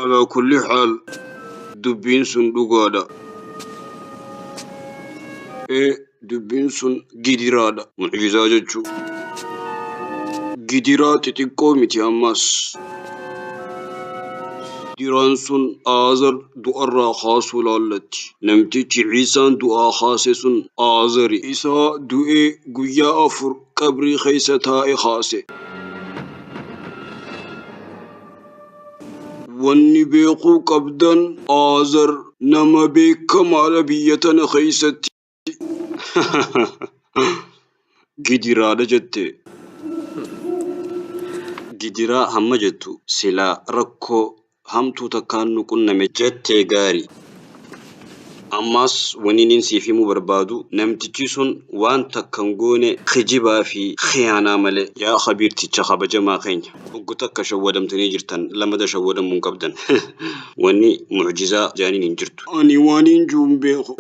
Alaa kulli haal dubbiin sun dhugaadha. Ee dubbiin sun gidiraadha. Mucjizaa jechuu. Gidiraa xixiqqoo miti ammas. Gidiraan sun Aazar du'arraa kaasuu laallatti. Namtichi Iisaan du'aa kaase sun Aazari. Isaa du'ee guyyaa 4 qabrii keessa taa'e kaase. Wanni beekuu qabdan Aazar nama beekamaadha biyya tana keessatti. Gidiraadha jette. Gidiraa hamma jettu silaa rakkoo hamtuu takkaan nu qunname jettee gaari. Ammaas wanniinin siif himuu barbaadu namtichi sun waan takka hin goone kijibaa fi khiyaanaa malee. Yaa khabiirticha kabajamaa keenya hoggu takka shawwadamtanii jirtan lamada shawwadamuu hin qabdan. Wanni mu'jizaa jaaniin hin jirtu. Ani waaniin jiru hin beeku.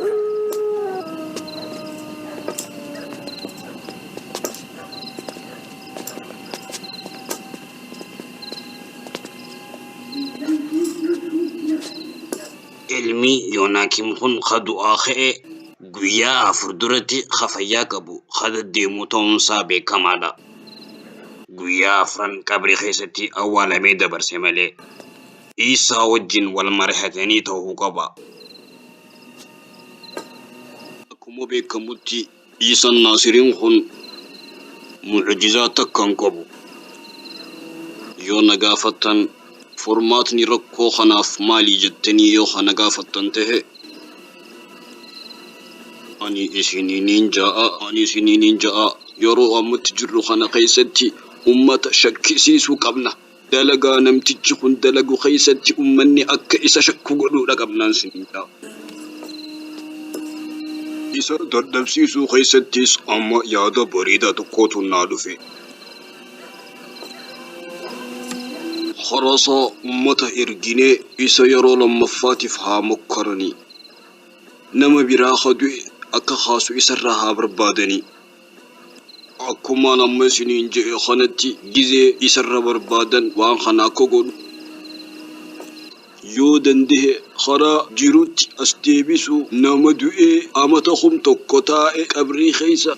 Ilmi Yoonaakim kun ka du'aa ka'e guyyaa 4 duratti ka fayyaa qabu ka deddeemu ta'uunsaa beekamaadha. Guyyaa afran qabrii keessatti awwaalamee dabarse malee. Iisaa wajjin wal marihatanii ta'uu qaba. Akkuma beekamutti Iisan Naasiriin kun mu'jizaa takka hin qabu. Yoo na gaafattan furmaatni rakkoo kanaaf maali jettanii yoo ka na gaafattan tahe, ani isiniiniin ja'a, ani isiniiniin ja'a, yeroo ammatti jirru kana keessatti ummata shakkisiisuu qabna. Dalagaa namtichi kun dalagu keessatti ummanni akka isa shakku godhuudha qabnaan sinin ja'a. Isa dadhabsiisuu keessattis amma yaada bareedaa tokkootu naa dhufe. Harasaa ummata erginee isa yeroo lammaffaatiif haa mokkaranii. Nama biraa ka du'e akka kaasu isarraa haa barbaadanii. Akkumaan amma isiniin je'e kanatti gizee isarra barbaadan waan kana akka godhu yoo dandahe karaa jirutti as deebisuu nama du'ee amata 1000 taa'e qabrii keessa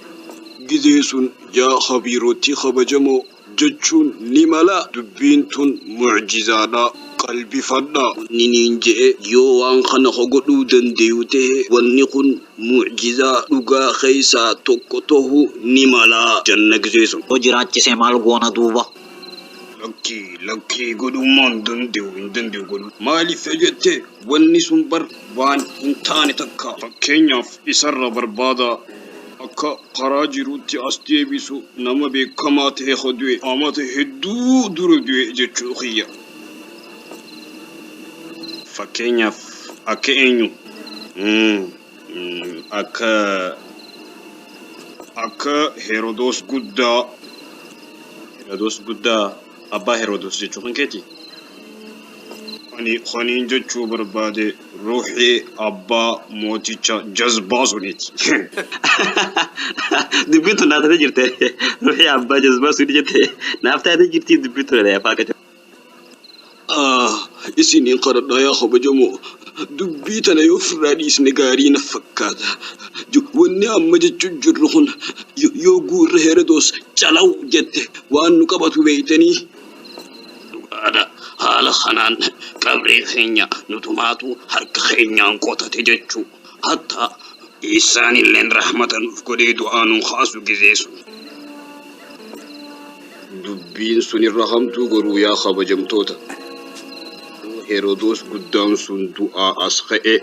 gizee sun yaa khabiirottii kabajamoo jechuun ni mala dubbiin tun mu'jizaadha qalbifadhaa. Wanni niin je'e yoo waan kana ka godhuu dandayu tahe wanni kun mu'jizaa dhugaa keessaa tokko tahuu ni mala janna gizee sun. Yoo jiraachise maal goona duuba? Lakkii lakkii godhummaa hin dandayu hin dandayu godhuu. Maaliif yoo jette wanni sun bar waan hin taane takka. Fakkeenyaaf isarra barbaadaa akka karaa jiruutti as deebisu nama beekamaa tahe ka du'e amata hedduu dura du'e jechuu kiyya. Fakkeenyaaf akka eenyu? Akka akka Herodoos guddaa. Herodoos guddaa abbaa Herodoos jechuu kan keeti? Ani kaniin jechuu barbaade ruuhii abbaa mooticha jazbaa suniiti. Dubbiin tun naa taatee jirte. Ruuhii abbaa jazbaa suni jette. Naaf taatee jirti dubbiin tun afaan qaca. Ah, isiniin kadhadhaa yaa kabajamoo. Dubbii tana yoo ofirraa dhiisne gaarii na fakkaata. Wanni amma jechuu jirru kun yoo guurra Herodoos calaw jette waan nu qabatu beeytanii. Dhugaadha. Haala kanaan qabrii keenya nutumaatu harka keenyaan qotate jechuu. Hattaa Iisaanilleen rahmata nuuf godhee du'aa nuu kaasu gizee sun. Dubbiin sun irra hamtuu garuu yaa kabajamtoota. Yoo Herodoos guddaan sun du'aa as ka'e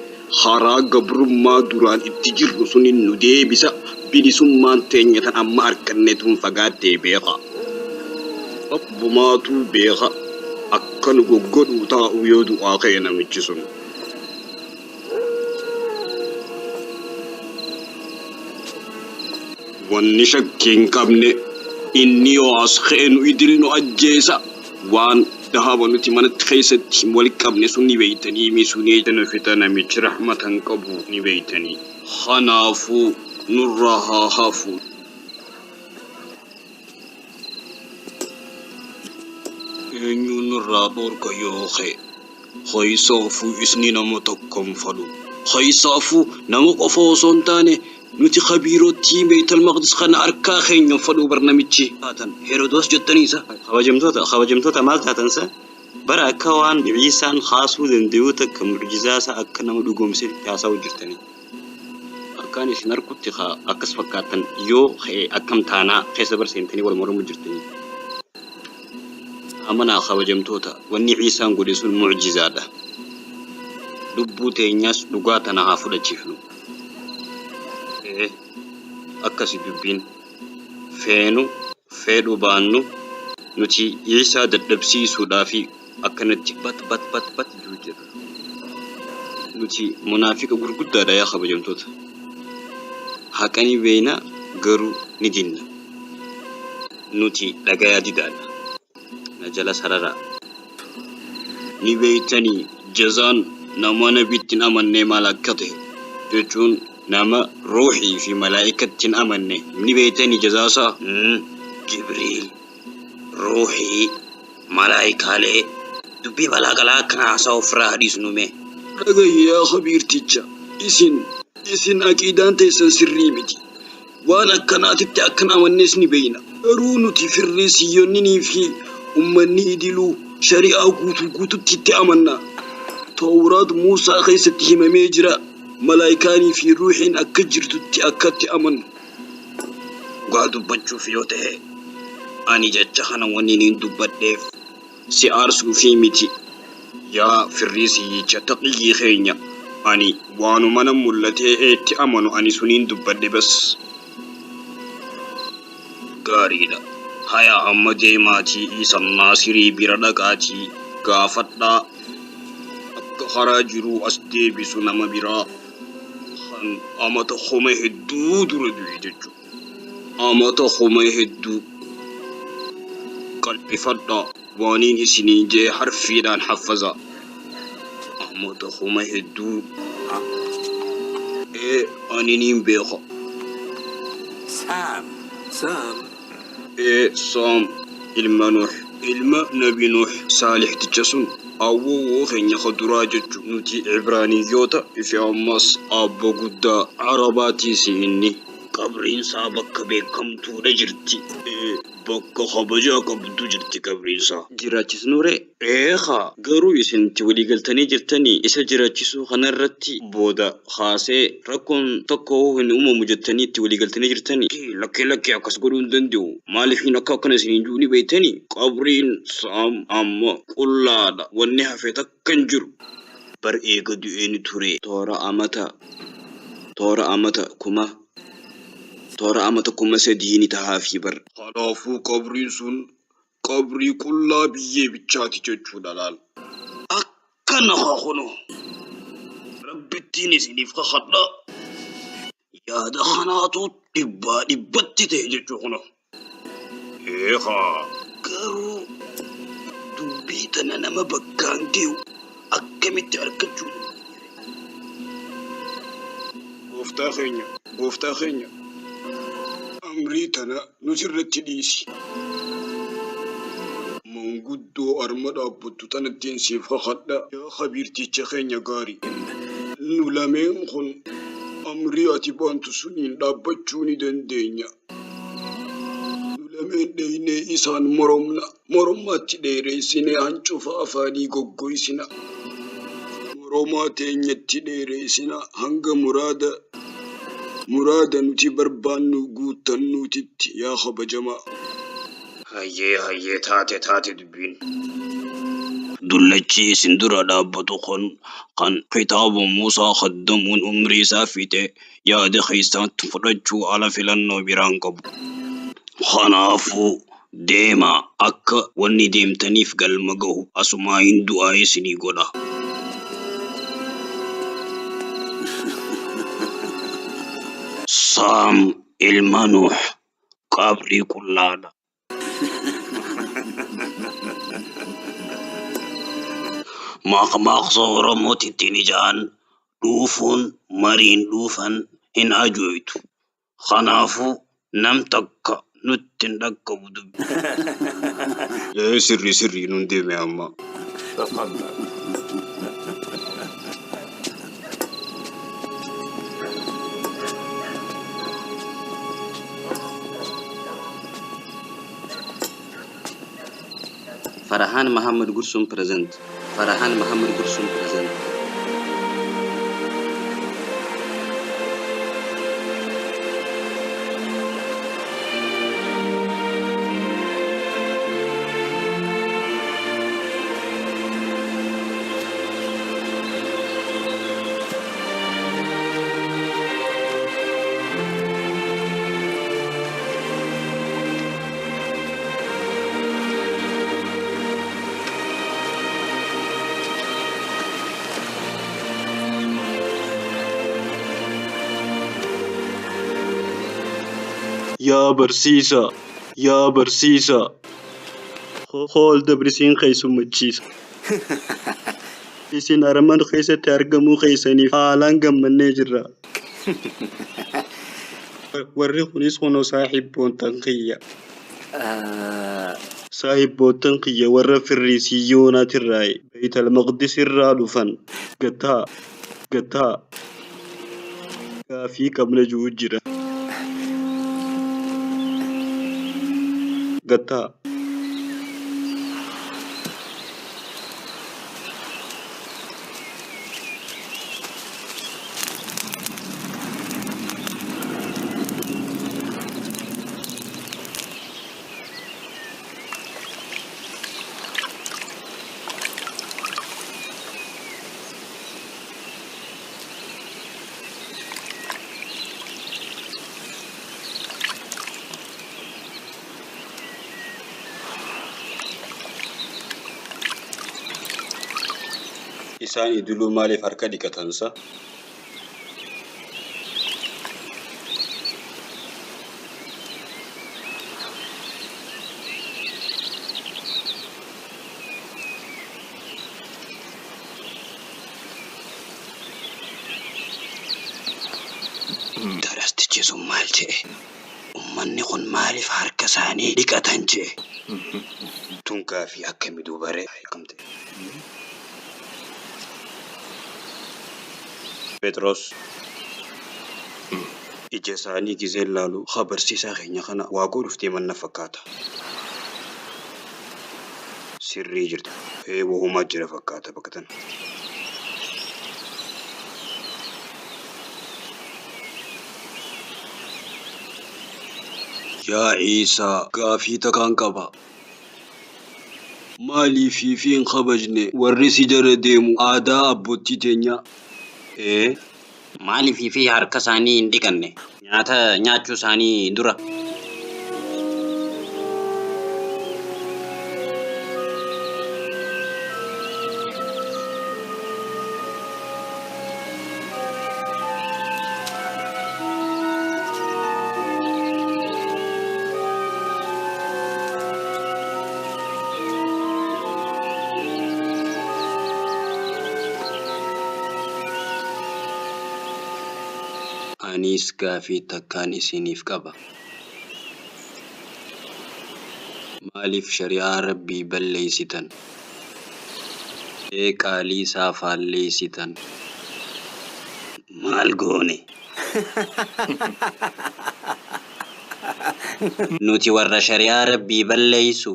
karaa gabrummaa duraan itti jirru sunin nu deebisa, bilisummaan teenya tan amma arkanne tun fagaattee beekaa. Rabbumaatuu beeka akka nu goggodhuu taa'u yoo du'aa ka'e namichi sun. Wanni shakkii hin qabne inni yoo as ka'e nu idil nu ajjeesa. Waan dahaba nuti manatti keessatti wal qabne sun ni beeytanii mi sunii nu fixa namichi rahmata hin qabu ni beeytanii. Kanaafuu nurraa haa hafu. Eenyuun nurraa dhoorka yoo ka'e? Keessaafuu isni nama takka hin fadhu. Keessaafuu nama qofa osoo hin taane nuti kabiirottii Beeytal Maqdis kana harkaa keenya hin fadhuu bar namichi. Taatan Herodoos jettanii isa? Kabajamtoota, kabajamtoota maal taatan sa? Bara akka waan Iisaan kaasuu dandayuu takka mu'jizaa isaa akka nama dhugoomsetti haasa'uu jirtanii. Akkaan isin arkutti ka akkas fakkaattan yoo ka'e akkam taanaa keessa bar seentanii wal mormuu jirtanii. Amanaa kabajamtoota, wanni Iisaan godhe sun mu'jizaadha. Lubbuu teenyaas dhugaa tana haa fudhachiifnu. Ee, akkasi dubbiin. Feenu feedhu baannu nuti Iisaa dadhabsiisuudhaafi akkanatti bat bat bat bat juu jirra. Nuti munaafiqa gurguddaadha yaa kabajamtoota. Haqa ni beeyna garuu ni dinna. Nuti dhagayaa didaadha. Na jala sararaa. Ni beeytanii jazaan nama nabitti hin amannee maal akka tahe jechuun nama ruuhii fi malaa'ikatti hin amanne ni beeytanii jazaa isaa? Jibriil, ruuhii, malaa'ikaalee dubbii balaa galaa akkana haasawa ofirraa haa dhiisnu mee. Dhagahi yaa khabiirticha isin isin aqiidaan teessan sirrii miti. Waan akkanaatitti akka hin amannes ni beeyna. Garuu nuti Firriisiyyonninii fi ummanni idiluu shari'aa guutuu guututti itti amanna. Towraat Muusaa keessatti himamee jira, malaayikaanii fi ruuhiin akka jirtutti akka itti amannu. Dhugaa dubbachuuf yoo tahe, ani jecha kana wanniiniin dubbadheef si aarsuufii miti. Yaa Firriisiyyicha taqiyyii keenya, ani waanuma na mul'atee itti amanu ani suniin dubbadhe bas. Gaariidha. Haya amma deemaatii Iisan Naasirii bira dhaqaatii gaafadhaa akka karaa jiruu as deebisu nama biraa kan amata 8000 dura du'e jechuudha. Amata 8000. Qalbifadhaa waaniin isiniin je'e harfiidhaan haffazaa. Amata 8000. Ee ani niin beekha. Sam. Sam. Ee Saam ilma Nuuh. Ilma nabi Nuuh saalihticha sun awwowwoo keenya ka duraa jechu. Nuti Ibraaniyyoota fi ammas aabba guddaa Arabaatiisi inni. Qabriin isaa bakka beekamtuudha jirti. Ee bakka kabajaa qabdu jirti qabriin isaa. Jiraachisnuu ree? Ee kaa! Garuu isin itti walii galtanii jirtanii isa jiraachisuu kana irratti booda kaasee rakkoon tokkohuu hin uumamu jettanii itti walii galtanii jirtanii? Lakkii lakkii akkas godhuu hin danda'u. Maaliifin akka akkana isiniin ji'u ni beektanii? Qabriin Saam amma qullaadha. Wanni hafe takka hin jiru. Bar eega du'ee ni ture. Toora amata toora amata kuma toora amata 3000 ni tahaafii bar. Kanaafuu qabriin sun qabrii qullaa biyyee bichaati jechuudha laal. Akkana kaa kunoo. Rabbittiin isiniif kakadha. Yaada kanaatu dhibbaa dhibbatti ta'e jechuu kunoo. Ee kaa. Garuu dubbii tana nama bakkaan geyu akkamitti arkachuu dandeenya ree? Gooftaa keenya, Gooftaa keenya, amrii tana nutirratti dhiisi. Manguddoo arma dhaabbattu tanattiin siif kakadha, yaa khabiirticha keenya gaarii. Nu lameen kun amrii ati baantu suniin dhaabbachuu ni dandeenya. Nu lameen dheeynee isaan moromna, morommaatti dheereysinee hancufa afaanii goggoysina. Moromaa teenyatti dheereysina hanga muraada muraada nuti barbaannu guuttannuutitti yaa kabajamaa. Hayyee hayyee taate taate dubbiin. Dullachi isin dura dhaabbatu kun kan kitaaba Muusaa khaddamuun umrii isaa fixe yaada keessaatti fudhachuu ala filannoo biraa hin qabu. Kanaafuu deemaa akka wanni deemtaniif galma gahu asumaayin du'aa'ii isinii godha. Saam ilma Nuuh qabrii qullaadha. Makmaaksa Oromootitti ni ja'an dhuufuun mariin dhuufan hin ajooytu. Kanaafuu nam takka nutti hin dhaqqabu dubbiin. Ee sirrii sirrii nun deeme amma. تفضل. Farahaan Mahammad Gursum present. Farahaan Mahammad Gursum present. Yaa barsiisaa! Yaa barsiisaa! Hool dabrisiin keessummachiisa. Isin armaan keessatti argamuu keessaniif haalaan gammannee jirra. Warri kunis kunoo saahibboottan kiyya. Saahibboottan kiyya warra Firriisiyoonaatirraa Beeytal Maqdis irraa dhufan. Gataa gataa gaafii qabna jiru jira. Gataa. Isaan idiluu maaliif harka dhiqatansa? Darastichi sun maal jedhe? Uummanni kun maaliif harka isaanii dhiqatan jedhe? Tun gaafii akkamii dubaree akkamte? Phexros ija isaanii gizee laalu barsiisaa keenya kana waa godhuuf deeman na fakkaata. Sirrii jirta. Ee wahumaa jira fakkaata bakka tana. Yaa Iisaa gaafii takkaan qaba. Maaliif fi hin kabajne warri si jala deemu aadaa abbootii teenyaa? Ee Maaliif fi harka isaanii hin dhiqanne? Nyaata nyaachuu isaanii dura. Anis gaafii takkaan isiniif qaba. Maaliif shari'aa Rabbii balleessitan? Ee qaalii isaa faalleessitan? Maal goone? Nuti warra shari'aa Rabbii balleessu.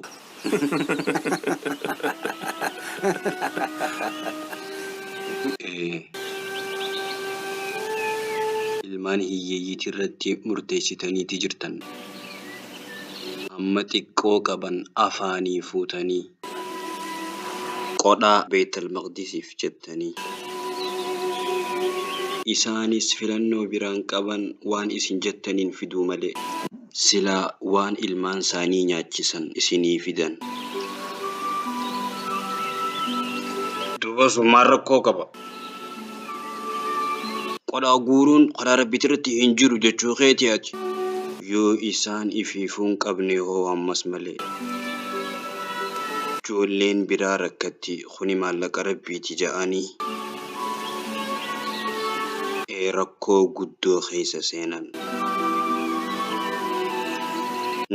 Ee ilmaan hiyyeeyyiitii irratti murteessitaniiti jirtan. Amma xiqqoo qaban afaanii fuutanii qodhaa Beetal Maqdisiif jettanii. Isaanis filannoo biraan qaban waan isin jettaniin fiduu malee. Silaa waan ilmaan isaanii nyaachisan isinii fidan. Duuba sun maal rakkoo qaba? Qodhaa guuruun karaa Rabbiitii irratti hin jiru jechuu keeti ati. Yoo isaan ifiifuu hin qabne hoo ammas malee. Ijoolleen biraa rakkatti kuni maallaqa Rabbiiti ja'anii. Ee rakkoo guddoo keessa seenan.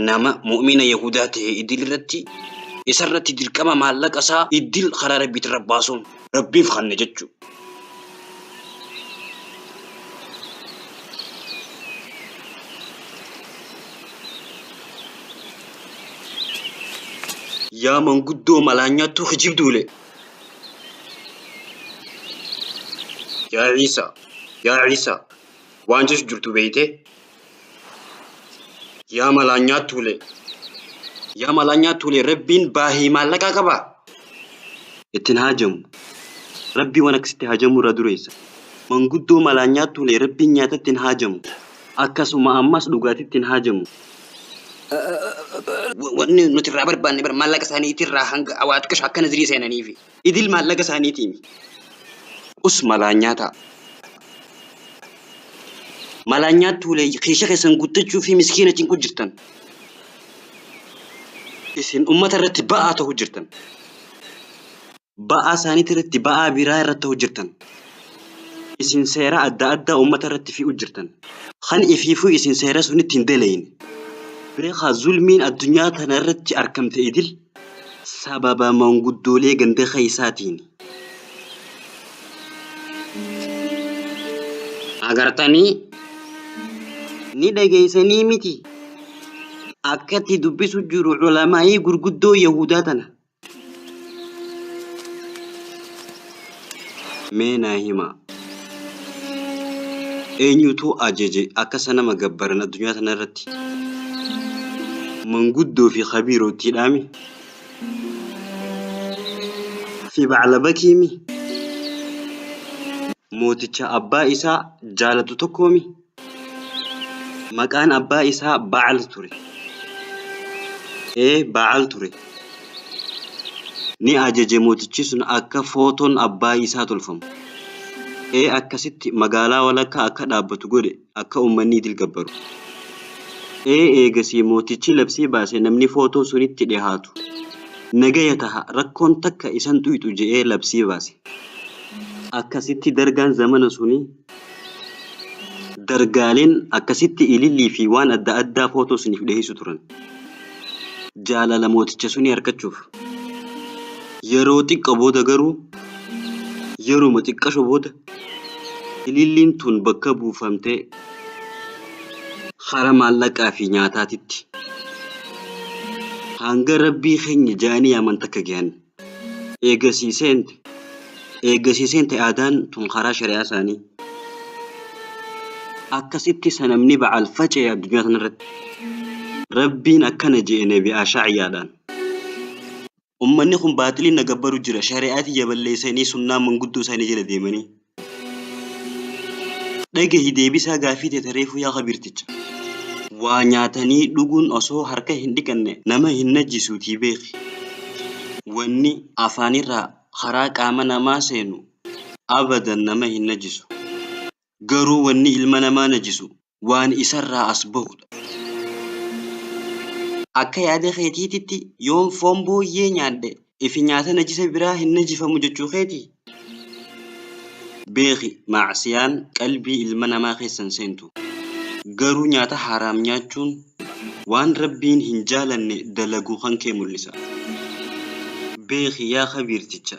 Nama mu'mina Yahudaa ta'e idil irratti Isarratti dirqama maallaqa isaa iddil karaa Rabbiitirra baasuun. Rabbiif kanne jechuu. Yaa manguddoo malaan nyaattuu kijibduule. Yaa Ciisaa! Yaa Ciisaa! Waan jechu jirtu beeytee? Yaa malaan nyaattuule. Yaa malaan nyaattuule Rabbiin baahii maallaqaa qabaa? Itti hin haajamu. Rabbii waan akkasitti haajamuu irraa dureessa. Manguddoo malaan nyaattuule Rabbiin nyaatatti hin haajamu. Akkasuma ammas dhugaatitti hin haajamu. Wanni nuti irraa barbaanne bar maallaqa isaaniitirraa hanga waa xiqqasho akka nazirii seenaniifi. Idil maallaqa isaaniitiimi. Us malaan nyaataa. Malaan nyaattuulee kiisha keessan guuttachuu fi miskiina cinqu jirtan. Isin ummata irratti ba'aa ta'u jirtan. Ba'aa isaaniitii irratti ba'aa biraa irratti ta'u jirtan. Isin seera adda addaa ummata irratti fi'u jirtan. Kan ifiifuu isin seera sunitti hin daleyne. Beekaa zulmiin addunyaa tana irratti arkamte idil sababa manguddoolee ganda keessaatiini. Agartanii? Ni dhageessanii miti? Akkatti dubbisu jiru ulamaa'ii gurguddoo Yahudaa tana. Mee naa himaa. Eenyutu ajaje akka sanama gabbaran addunyaa tana irratti? Manguddoo fi kabiirottiidhaami? Fi baclabakiimi? Mooticha abbaa isaa jaalatu tokkoomi? Maqaan abbaa isaa Ba'al ture. Ee, Ba'al ture. Ni ajaje mootichi sun akka footoon abbaa isaa tolfamu. Ee, akkasitti magaalaa walakkaa akka dhaabbatu godhe akka ummanni idil gabbaru. Ee, eegasii mootichi labsii baase namni footoo sunitti dhihaatu nagaya taha rakkoon takka isan xuyxu je'ee labsii baase. Akkasitti dargaan zamana sunii Dargaaleen akkasitti ilillii fi waan adda addaa footoo suniif dhiheessu turan. Jaalala mooticha sunii arkachuuf. Yeroo xiqqo booda garuu, yeruma xiqqasho booda, ililliin tun bakka buufamtee kara maallaqaa fi nyaataatitti hanga Rabbii keenya ja'anii yaaman takka gehan. Eegasii seente. Eegasii seente aadaan tun karaa shari'aa isaanii. Akkasitti sanamni Ba'aal faca'e addunyaa tanarratti. Rabbiin akkana je'e nabi Asha'yaadhaan. Ummanni kun baaxiliin na gabbaru jira, shari'aa tiyya balleessanii sunnaa manguddoo isaanii jala deemanii. Dhagahi deebisaa gaafii tee ta reefuu yaa khabiirticha. Waa nyaatanii dhuguun osoo harka hin dhiqanne nama hin najjisuutii beekhi. Wanni afaanirraa karaa qaama namaa seenu abadan nama hin najjisu. Garuu wanni ilma namaa najjisu waan isarraa as bahuudha. Akka yaada keetiititti yoon foon booyyee nyaadhe ifi nyaata najisa biraa hin najifamu jechuu keetii? Beekhi ma'siyaan qalbii ilma namaa keessa hin seentu. Garuu nyaata haraam nyaachuun waan Rabbiin hin jaalanne dalaguu kankee mul'isa. Beekhi yaa khabiirticha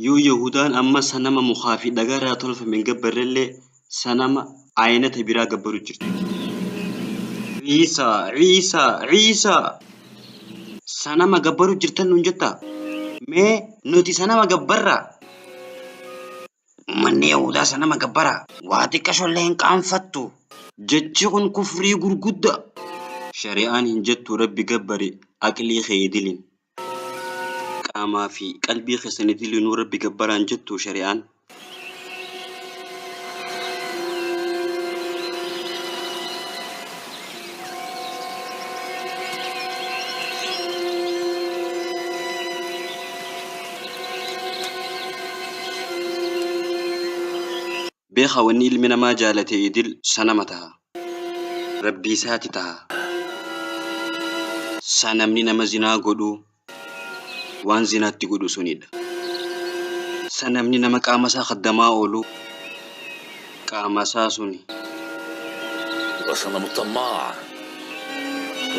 yoo yahuudaan amma sanama mukaa fi dhagaarraa tolfame hin gabbarrellee sanama aynata biraa gabbaru jirti. Ciisaa, Ciisaa, Ciisaa! Sanama gabbaru jirtan nuun jettaa? Mee nuti sanama gabbarraa? Ummanni Yahudaa sanama gabbara. Waa xiqqashollee hin qaanfattu. Jechi kun kufrii gurgudda. Shari'aan hin jettu Rabbi gabbari aqlii kee idilin. Qaamaa fi qalbii keessan idilinuu Rabbi gabbaraa hin jettuu shari'aan? Beekhaa wanni ilmi namaa jaalate idil sanama taha. Rabbii isaati taha. Sanamni nama zinaa godhu waan zinaatti godhu sunidha. Sanamni nama qaama isaa khaddamaa oolu qaama isaa suni. وصنم الطماع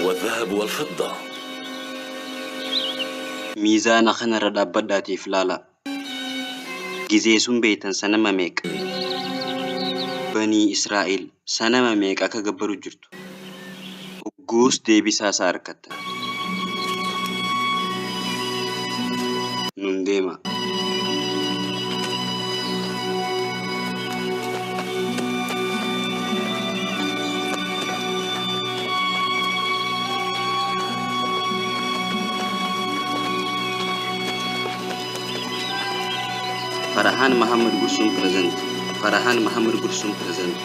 هو الذهب والفضة. Miizaana kanarra dhaabbadhaatiif laala. Gizee sun beeytan sanama meeqa? Banii Israa'el sanama meeqa akka gabbaru jirtu? Hogguus deebisaa isaa argattan. Nun deema. Farhan Muhammad Gursum present. Farhan Muhammad Gursum present.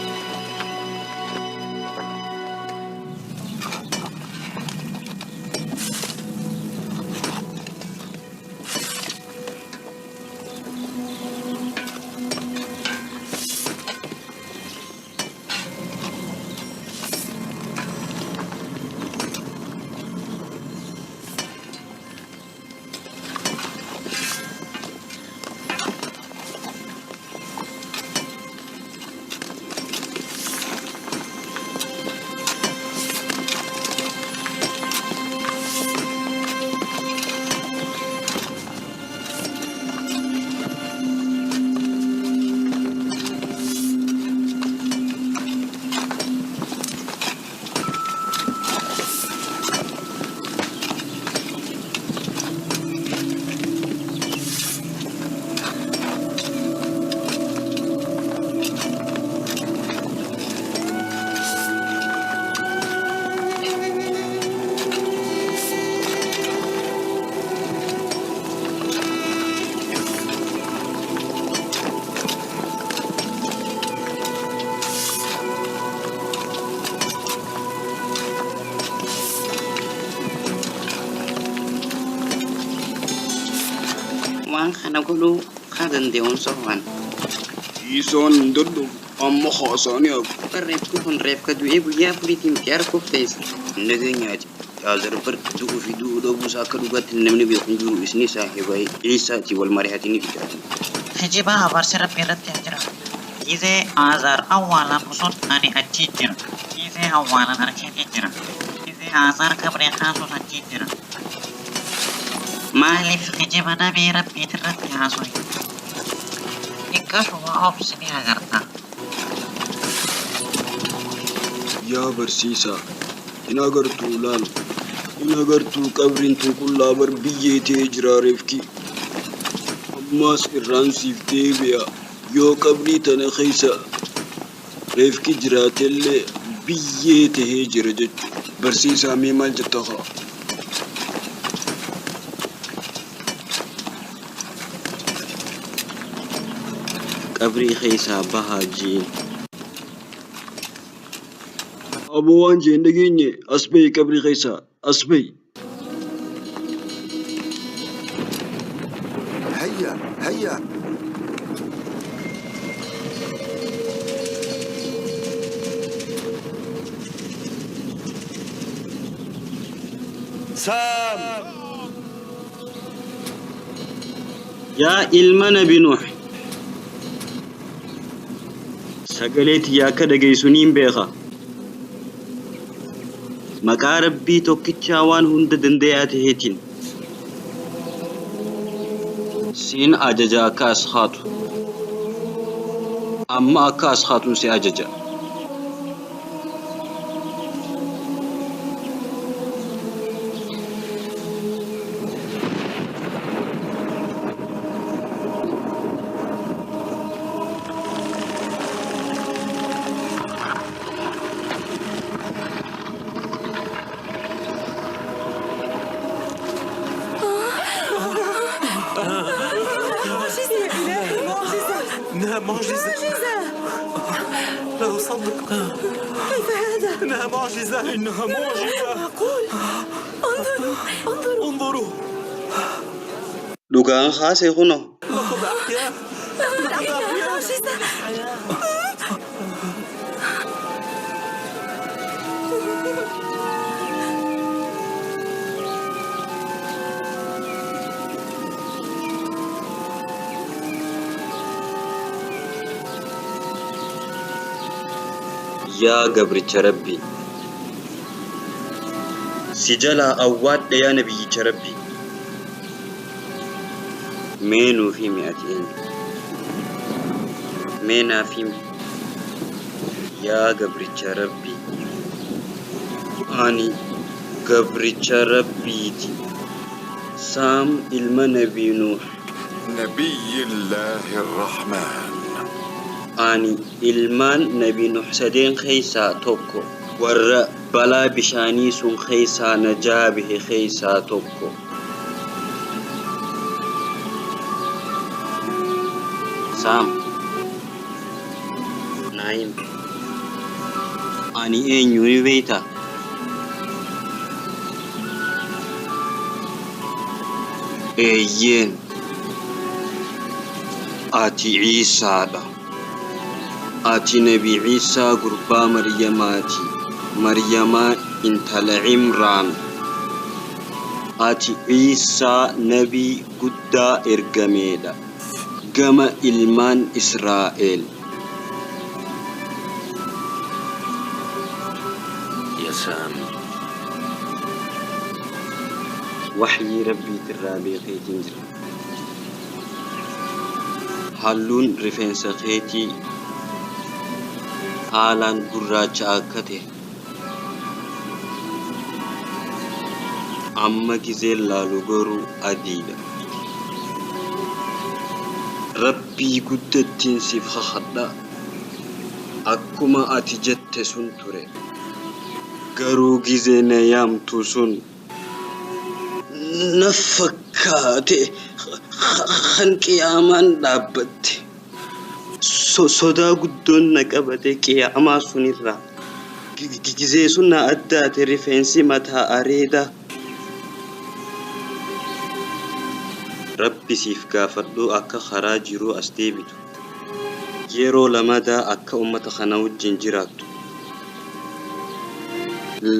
Waan kana godhuu haa danda'uun soofan. Isaan hin dadhabu. Amma haasaanii hafu. Reefki kun reefka du'ee guyyaa afuriitiin itti arguuf teessa. Nageenyaati. Yaazar bar du'uu fi du'uu dhabuusaa akka dhugaatti namni beeku hin jiru isni saahiba Iisaati wal mari'atanii fidatan. Kijibaa abaarsi Rabbii irratti haa jiraatu. Gizee Aazaar awwaalamu sun ani achi jira. Gizee awwaalan arkeetii jira. Gizee Aazaar qabree kaasuus achi jira. Maaliif kijiba nabii Rabbiitirratti haasoyi? Xiqqashuma obsi ni agarta. Yaa barsiisaa, hin agartuu laal. Hin agartuu qabriin tun qullaa bar biyyee ta'ee jira reefki. Ammaas irraan siif deebi'a. Yoo qabrii tana keessa reefki jiraatellee biyyee tahee jira jechuudha. Barsiisaa mee maal jetta kaa? Qabrii keessaa bahaa jiin. Aboo waan jeen dhageenye as bahi qabrii keessaa as bahi. هيا هيا. سام. Yaa ilma nabi Nuh. Sagalee tiyya akka dhageessu niin beeka. Maqaa Rabbii tokkichaa waan hunda dandayaa taheetiin. Siin ajaja akka as haatu. Amma akka as haatuun si ajaja. إنها معجزة، لا أصدق. كيف هذا؟ إنها معجزة، إنها معجزة. معقول؟ انظروا انظروا. انظروا. Dhugaan kaase kunoo. لقد أحيا، لقد أحيا. معجزة. Yaa gabricha Rabbii. Si jalaa awwaadhe yaa nabiyyicha Rabbii. Mee nuuf himi ati eenyu? Mee naaf himi yaa gabricha Rabbii. Ani gabricha Rabbiiti. Saam ilma Nabii Nuuh. نبي الله الرحمن. Ani ilmaan Nabii Nuuh sadeen keessaa tokko. Warra balaa bishaanii sun keessaa najaa bahe keessaa tokko. Saam, naa himi. Ani eenyu ni beektaa? Eeyyeen, ati Ciisaadha. Ati Nabi Ciisaa gurbaa Maryamaati. Maryamaa intala Cimraan. Ati Ciisaa nabii guddaa ergameedha. Gama ilmaan Israa'el. يا سام. Waxyii Rabbiitirraa beekeetiin jira. Halluun rifeensa keetii haalaan gurraacha akka ta'e. Amma gizeen laalu garuu adiidha. Rabbii guddattiin siif kakadha. Akkuma ati jette sun ture. Garuu gizee na yaamtu sun na fakkaate kan qiyaamaan dhaabbatte. Sodaa guddoon na qabate qiyaamaa sunirraa. Gizee sun na addaate rifeensi mataa areedaa. Rabbi siif gaafadhuu akka karaa jiruu as deebitu. Yeroo lamadaa akka ummata kana wajjin jiraattu.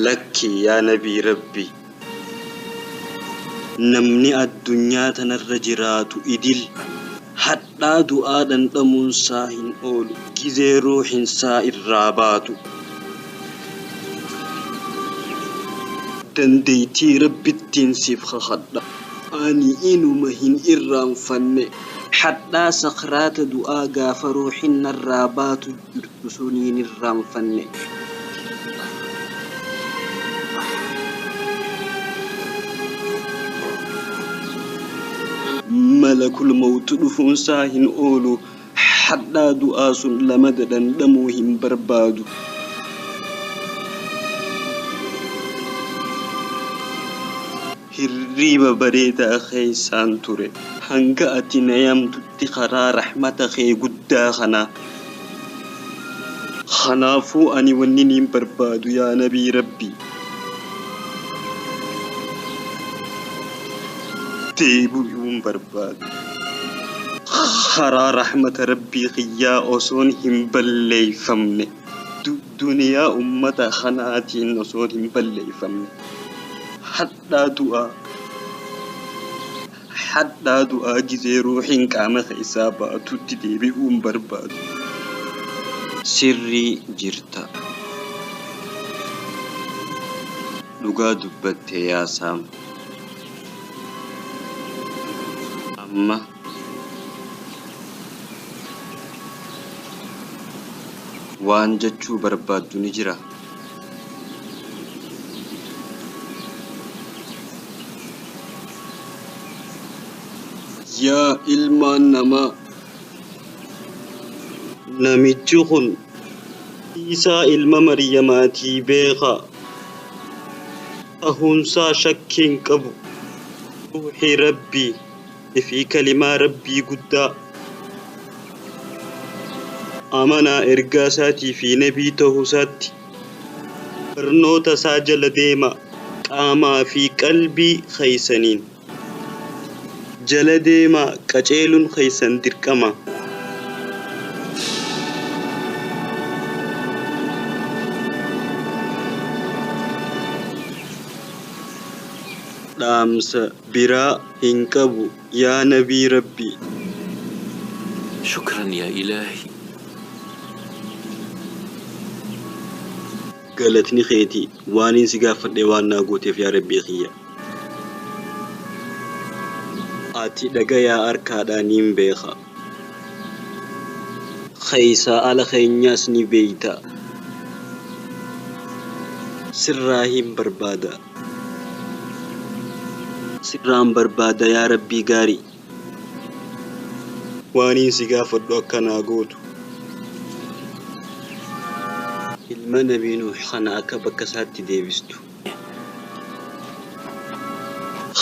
Lakki yaa nabii Rabbii. Namni addunyaa tanarra jiraatu idil hadhaa du'aa dhandhamuunsaa hin oolu. Gizee ruuhinsaa irraa baatu. Dandeettii Rabbittiin siif kakadha. Ani inuma hin irraanfanne. Hadhaa sakraata du'aa gaafa ruuhin narraa baatu jirtu suniin irraanfanne. Malakul mawt dhufuunsaa hin oolu. Hadhaa du'aa sun lamada dhandhamuu hin barbaadu. Hirriiba bareedaa keessaan ture. Hanga ati na yaamtutti karaa rahmata kee guddaa kanaa. Kanaafuu ani wanni niin barbaadu yaa nabii Rabbii. Deebi'uun barbaadu. Karaa rahmata Rabbii kiyyaa osoon hin balleeffamne. Duniyaa ummata kanaatiin osoon hin balleeffamne. Hadhaa du'aa. Hadhaa du'aa gizee ruuhiin qaama keessaa baatutti deebi'uun barbaadu. Sirrii jirta. Dhugaa dubbatte yaa Saam. Amma waan jechuu barbaaddu ni jiraa? Yaa ilmaan namaa! Namichi kun Iisaa ilma Maryamaatii beekaa. Tahuunsaa shakkii hin qabu. Ruuhii Rabbii fi kalimaa Rabbii guddaa. Amanaa ergaa isaatii fi nabii tahuu isaatti. Barnoota isaa jala deemaa. Qaamaa fi qalbii keeysaniin. Jala deemaa qaceeluun keeysan dirqama. Dhaamsa biraa hin qabu yaa nabii Rabbii. شكرا يا إلهي. Galatni keeti waaniin si gaaffadhe waan naa gooteef yaa Rabbii kiyya. Ati dhagayaa arkaadhaa niin beeka. Keeysaa ala keenyaas ni beeyta. Sirraahin barbaada. Sirraan barbaada yaa Rabbii gaarii. Waaniin si gaafadhu akka naa gootu. Ilma Nabii Nuuh kana akka bakka isaatti deebistu.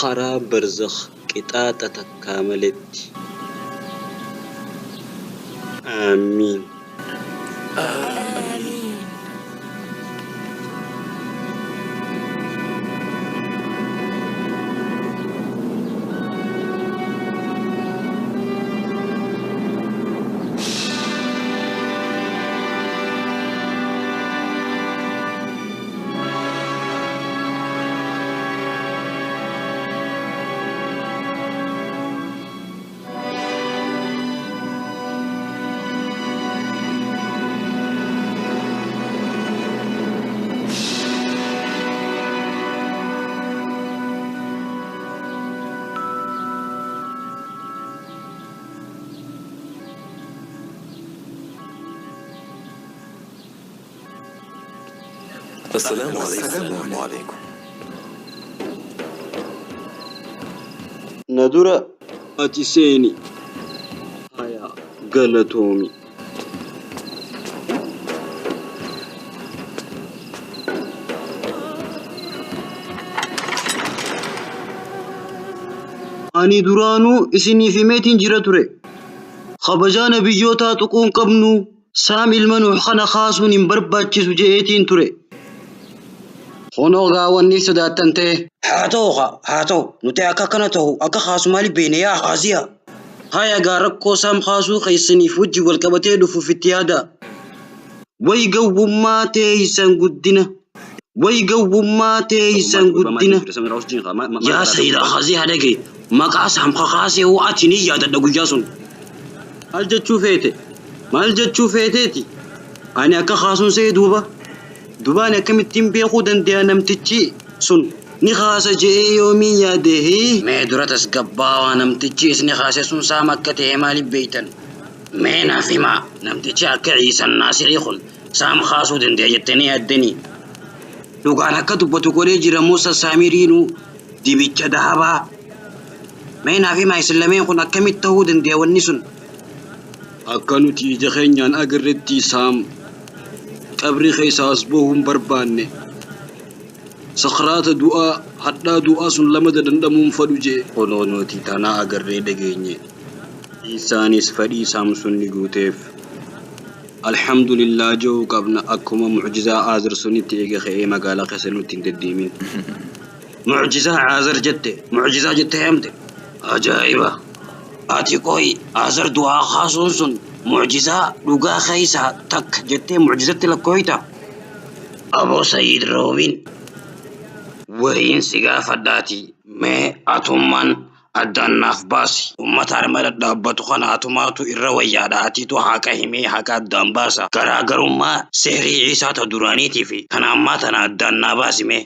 Karaa barzakh qixaaxa takkaa maletti. Aamiin. آمين. السلام عليكم. السلام عليكم. Na dura ati seeni. Haya galatoomi. Ani duraanuu isiniif himeetiin jira ture. Kabajaa nabiyyootaa tuquu hin qabnu, Saam ilma Nuuh kana kaasuun hin barbaachisu je'eetiin ture. Kunoo gaa wanni sodaattan ta'e. Haa ta'u kaa, haa ta'u. Nuti akka akkana ta'u, akka kaasu maaliif beeyne yaa Kaaziyaa? Haya gaa rakkoo Saam kaasuu keessaniif wajji wal qabatee dhufuuf itti yaadaa. Way gowwummaa teeysan guddina. Way gowwummaa teeysan guddina. Yaa Sayyid Kaaziyaa dhaga'i. Maqaa Saam ka kaase hoo ati ni yaadadha guyyaa sun. Maal jechuu feete? Maal jechuu feeteeti? Ani akka kaasuun se'e duuba. Duba ani akkamittiin beekuu dandeya namtichi sun ni kaasa je'ee yoomiin yaade hii? Mee dura tasgabbaawaa namtichi isni kaase sun saam akka ta'e maaliif beeytan? Mee naaf himaa namtichi akka Iisan Naasirii kun saam kaasuu dandeya jettanii yaaddanii? Dhugaan akka dubbatu godhee jira Muusa Saamiriinuu dibicha dahabaa. Mee naaf himaa isin lameen kun akkamitti ta'uu dandeya wanni sun? Akka nuti ija keenyaan agarretti Saam qabrii keessaa as bahuu hin barbaanne. Sakraata du'aa, hadhaa du'aa sun lamada dhandhamuu hin fadhu je'e. Kunoo nuti tana agarree dhageenye. Iisaanis fadhii Saam sun ni guuteef. Alhamdulillah je'uu qabna akkuma mu'jizaa Aazar sunitti eega ka'ee magaalaa keessa nutti hin deddeemin. Mu'jizaa Aazar jette? Mu'jizaa jettee yaamte? Ajaa'iba! Ati qoy Aazar du'aa kaasuun sun mu'jizaa dhugaa keessaa takka jettee mu'jizatti lakkooyta? Aboo Sayiid Roobiin wayiin si gaafadhaatii mee atummaan addaan naaf baasi. Ummata arma dhadhaabbatu kana atumaatu irra wayyaadha atiitu haqa himee haqa addaan baasa. Garaagarummaa sihrii Iisaa ta duraaniitii fi tan ammaa tana addaan naa baasi mee.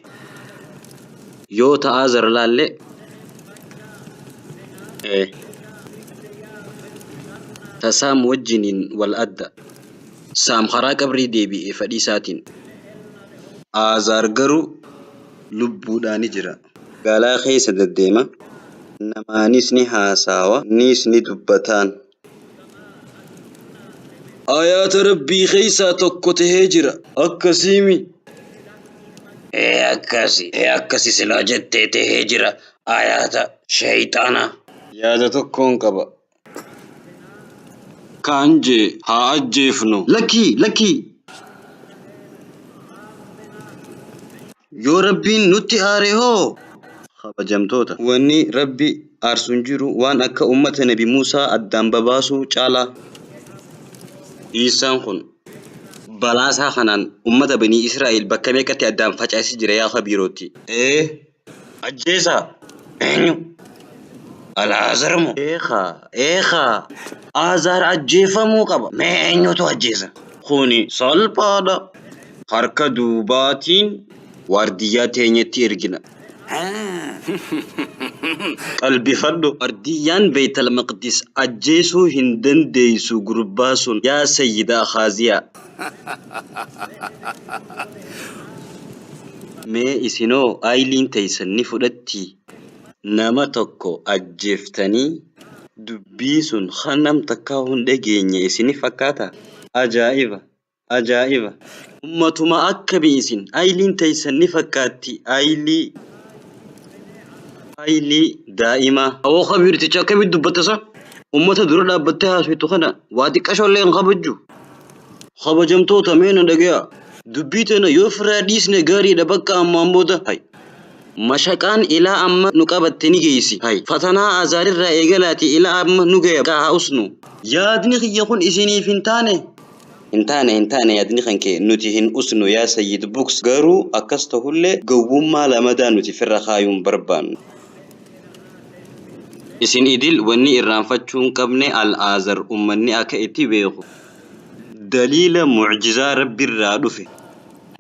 Yoo ta Aazar laalle ee. Ta Saam wajjiniin wal adda. Saam karaa qabrii deebi'e fadhii isaatiin. Aazaar garuu lubbuudhaani jira. Magaalaa keessa deddeema, namaanis ni haasaawa, niis ni dubbataan. Aayaata Rabbii keessaa tokko tahee jira. Akkasiimi? Ee akkasi, ee akkasi silaa jettee tahee jira aayaata sheeyxaanaa. Yaada tokkoon qaba. Kaan jee haa ajjeefnu. Lakkii! Lakkii! Yoo Rabbiin nutti aare hoo? Kabajamtoota! Wanni Rabbi aarsu hin jiru waan akka ummata nabi Muusaa addaan babaasuu caalaa. Iisaan kun balaa isaa kanaan ummata banii Israa'iil bakka meeqatti addaan facaasee jira yaa kabiirootti. Ee! Ajjeesaa! Eenyu? Al'aazar moo? Ee kaa, ee kaa! Aazaar ajjeefamuu qaba. Mee eenyutu ajjeesa? Kuni salphaadha. Harka duubaatiin waardiyyaa teenyatti ergina. Qalbifadhu. Waardiyyaan Beeytal Maqdis ajjeesuu hin dandeeysu gurbaa sun yaa Sayyida Akhaaziyaa. Mee isinoo ayliin teeysan ni fudhattii? Nama tokko ajjeeftanii dubbii sun kan nam takkaa hin dhageenye isini fakkaataa? Ajaa'iba! Ajaa'iba! Ummatuma akkamii isin? Ayliin teeysan ni fakkaatti aylii aylii daa'imaa. Awoo kabiirticha akkamitti dubbatta sa? Ummata dura dhaabbattee haasoftu kana waa xiqqashollee hin kabajju. Kabajamtoota mee na dhagayaa. Dubbii tana yoo ofirraa dhiisne gaariidha bakka ammaan booda. Hay. Mashaqaan ilaa amma nu qabatte ni geessi. Hay. Fatanaa Azaarirraa eegalaati ilaa amma nu gaya haa usnu. Yaadni kiyya kun isiniif hin taane? Hin taane hin taane yaadni kan kee nuti hin usnu yaa Sayyid Buks garuu akkas tahullee gowwummaa lamadaa nuti firra kaayuu hin barbaannu. Isin idil wanni irraanfachuu hin qabne Al-Aazar ummanni akka itti beeku daliila mu'jizaa Rabbirraa dhufe.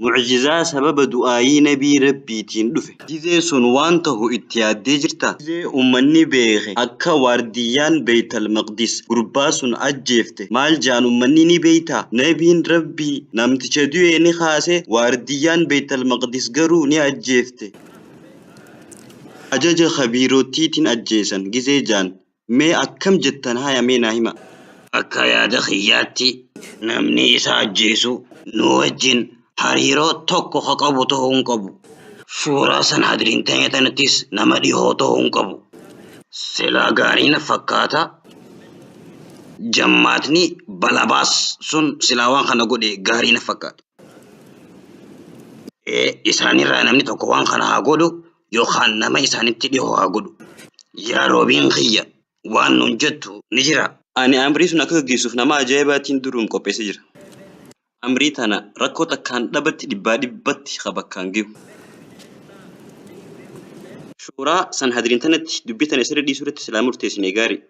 Mu'jizaa sababa du'aayii nabii Rabbiitiin dhufe. Gizee sun waan tahu itti yaaddee jirtaa? Gizee ummanni beekhe akka waardiyyaan Beeytal Maqdis gurbaa sun ajjeefte maal ja'an ummanni ni beeytaa? Nabiin Rabbii namticha du'e ni kaase waardiyyaan Beeytal Maqdis garuu ni ajjeefte. Ajaja khabiirottiitiin ajjeesan gizee ja'an Mee akkam jettan haya mee naa himaa. Akka yaada kiyyaatti namni isa ajjeesu nu wajjin hariiroo tokko ka qabu ta'uu hin qabu. Shuuraa Sanhadriin teenya tanattis nama dhihoo ta'uu hin qabu. Silaa gaarii na fakkaata jammaatni Balabaas sun silaa waan kana godhe gaarii na fakkaata. Ee isaanirraa namni tokko waan kana haa godhu yookaan nama isaanitti dhihoo haa godhu. Yaa Roobiin kiyya waan nuun jettu ni jiraa? Ani amrii sun akka gaggeessuuf nama ajaa'ibaatiin duruum qopheessee jira. Amrii tana rakkoo takkaan dhabatti dhibbaa dhibbatti ka bakkaan gehu. Shuuraa Sanhadriin tanatti dubbii tana isirra dhiisuu irratti silaa murteessine gaarii.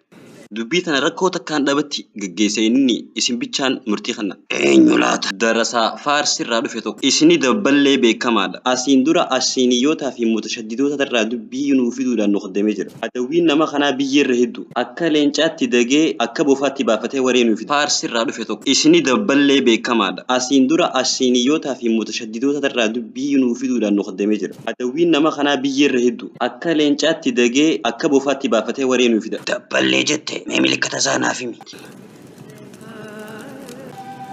Dubbii tana rakkoo takkaan dhabatti gaggeessa inni isin bichaan murtii kanna. Eenyu laata? Darasaa Faars irraa dhufe tokko. Isini dabballee beekamaadha. Asiin dura Assiiniyyootaa fi Mutashaddidoota irraa dubbii nuu fiduudhaan nu khaddamee jira. Adawwiin nama kanaa biyya irra hedduu. Akka leencaatti dagee akka bofaatti baafatee waree nuu fida. Faars irraa dhufe tokko. Isini dabballee beekamaadha. Asiin dura Assiiniyyootaa fi Mutashaddidoota irraa dubbii nuu fiduudhaan nu khaddamee jira. Adawwiin nama kanaa biyya irra hedduu. Akka leencaatti dagee akka bofaatti baafatee waree nuu fida. Dabballee jette mee milikkata isaa naaf himi.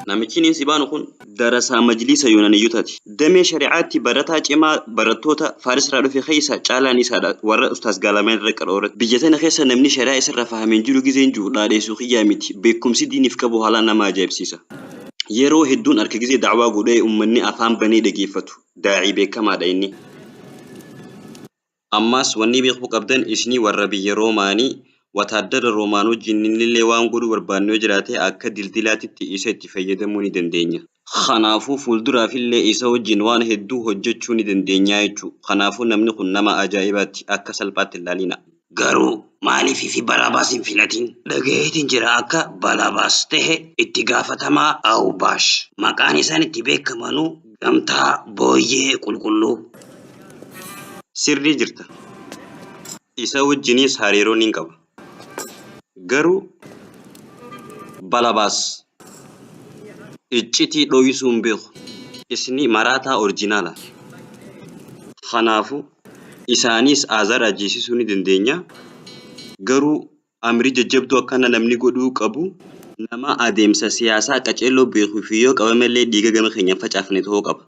Namichi inni si baanu kun darasaa majliisa yuunaniyyotaati. Damee shari'aatti barataa cimaa barattoota Faaris irraa dhufe keessa caalaan isaadha warra ustaaz Gaalameen irra qara'u irratti. Biyya tana keessa namni shari'aa isarraa fahame hin jiru gizeen jiru dhaadheessuu kiyyaa miti. Beekumsi diiniif qabu haalaan nama ajaa'ibsiisa. Yeroo hedduun arka gizee da'waa godhee ummanni afaan banee dhageeffatu. Daa'ii beekamaadha inni. Ammaas wanni beekuu qabdan isinii warra biyya Roomaanii wataaddara Roomaan wajjin innillee waan godhuu barbaannu yoo jiraate akka dildilaatitti isa itti fayyadamuu ni dandeenya. Kanaafuu fuulduraafillee isa wajjin waan hedduu hojjechuu ni dandeenya jechuu. Kanaafuu namni kun nama ajaa'ibaatti akka salphaatti hin laalinaa. Garuu maaliif fi Baraabaas hin filatin? Dhagaheetiin jira akka Balabaas tahe itti gaafatamaa Awbaash. Maqaan isaan itti beekamanuu Gamtaa Booyyee Qulqulluu. Sirrii jirta. Isa wajjiniis hariiroo nin qaba. Garuu Balabaas iccitii dhoysuu hin beeku. Isni maraataa orjinaala. Kanaafuu Isaaniis Aazaar ajjeesisuu ni dandeenya. Garuu amrii jajjabduu akkana namni godhuu qabu nama adeemsa siyaasaa qaceelloo beekuu fi yoo qabamellee dhiiga gama keenyaan facaafne ta'uu qaba.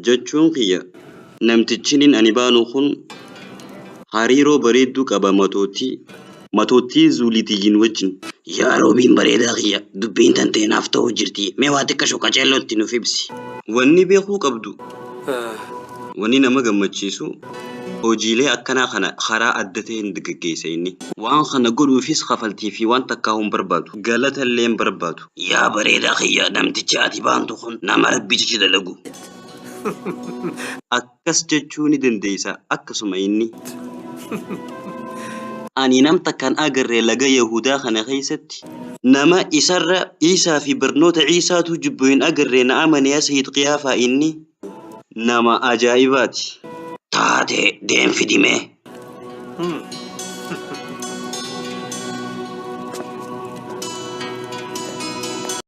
Jechuun kiyya namtichiniin ani baanu kun hariiroo bareedduu qaba matootii matoottii Zuulitiyyiin wajjin. Yaa Roobiin bareedaa kiyya dubbiin tantee naaf ta'uu jirti mee waa xiqqasho qaceellootti nuuf ibsi. Wanni beekuu qabdu Wanni nama gammachiisu hojiilee akkanaa kana karaa adda ta'een gaggeessa inni. Waan kana godhuufis kafaltii fi waan takkaahuu hin barbaadu. Galata illee hin barbaadu. Yaa bareedaa kiyya namtichi ati baantu kun nama Rabbii jecha dalagu. Akkas jechuu ni dandeessa akkasuma inni. Ani nam takka hin agarre laga Yahudaa kana keessatti nama isarra Iisaa fi barnoota Iisaatuu jibbu hin agarre na amani yaa Sayyid Qiyaafaa inni nama ajaa'ibaati. Taate deem fidi mee.